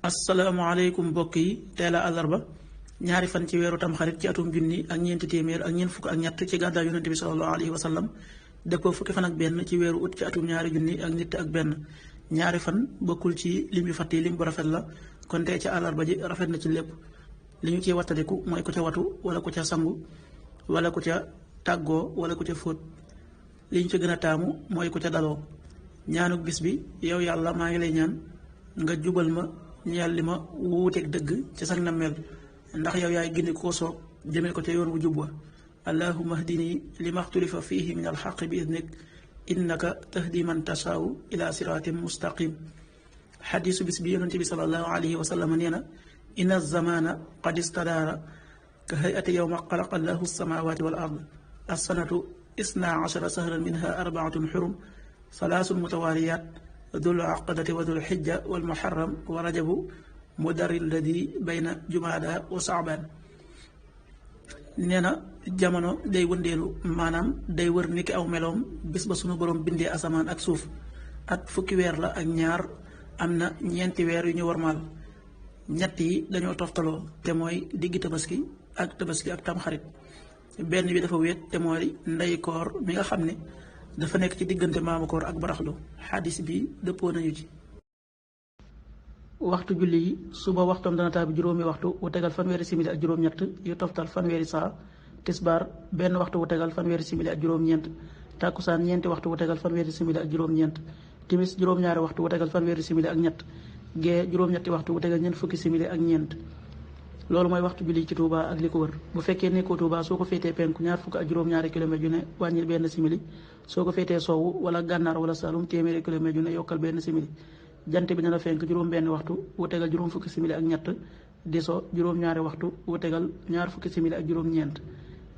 asalaamaaleykum mbokk yi teel a àllarba ñaari fan ci weeru tamxarit ci atum junni ak ñeenti téeméer ak ñeent fukk ak ñett ci gàddaay yonente bi sallallahu alayhi wa sallam dëppoo fukki fan ak benn ci weeru ut ci atum ñaari junni ak nit ak benn ñaari fan bokkul ci lim yu fàtt yi lim bu rafet la kon tey ca àllarba ji rafet na ci lépp li ñu ciy wattaliku mooy ku ca watu wala ku ca sangu wala ku ca tàggoo wala ku ca fóot li ñu ca gën a taamu mooy ku ca daloo ñaanuk bis bi yow yàlla maa ngi lay ñaan nga jubal ma ñeel li ma wuuteeg dëgg ci sag na mel ndax yow yaay gindi koo soog jëmee ko ca yoon wu jub wa allahumma hdini li maxtulifa fihi min alxaqi bi idnik innaka tahdi man tashaau ila siratin mustaqim xadiisu bis bi yonente bi salallahu alayhi wa sallam nee na inna zamana qad istadaara ka hayati yowma xalaqa allahu samawati wal ard assanatu isna ashara sahran minha arbaatun xurum salaasun mutawaaliyaat dul aqdati wa dul xijja wal muharram wa rajabu mudari alladi bayna jumaada wa saabaan nee na jamono day wëndeelu maanaam day wër niki aw meloom bis ba sunu borom bindee asamaan ak suuf at fukki weer la ak ñaar am na ñeenti weer yu ñu warmaal ñett yi dañoo toftaloo te mooy diggi tabaski ak tamxarit benn bi dafa wéet te mooy ndey koor mi nga xam ne dafa nekk ci diggante maamu koor ak baraxlu xadis bi dëppoo nañu ci. waxtu julli yi suba waxtoom dana tàbbi juróomi waxtu wu tegal fanweeri simili ak juróom-ñett yu toftal fanweeri saa tisbaar benn waxtu wu tegal fanweeri simili ak juróom-ñeent tàkkusaan ñeenti waxtu wu tegal fanweeri simili ak juróom-ñeent timis juróom-ñaari waxtu wu tegal fanweeri simili ak ñett gee juróom-ñetti waxtu wu tegal ñeent fukki simili ak ñeent. loolu mooy waxtu julli ci Touba ak li ko wër bu fekkee nekkoo Touba soo ko féetee penku ñaar fukk ak juróom-ñaari kilomètre yu ne wàññil benn simili soo ko féetee sowwu wala gànnaar wala Saloum téeméeri kilomètre yu ne yokkal benn simili jant bi dana fenk juróom benn waxtu wu tegal juróom fukki simili ak ñett di so juróom-ñaari waxtu wu tegal ñaar fukki simili ak juróom-ñeent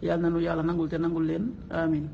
yàlla na nu yàlla nangul te nangul leen amin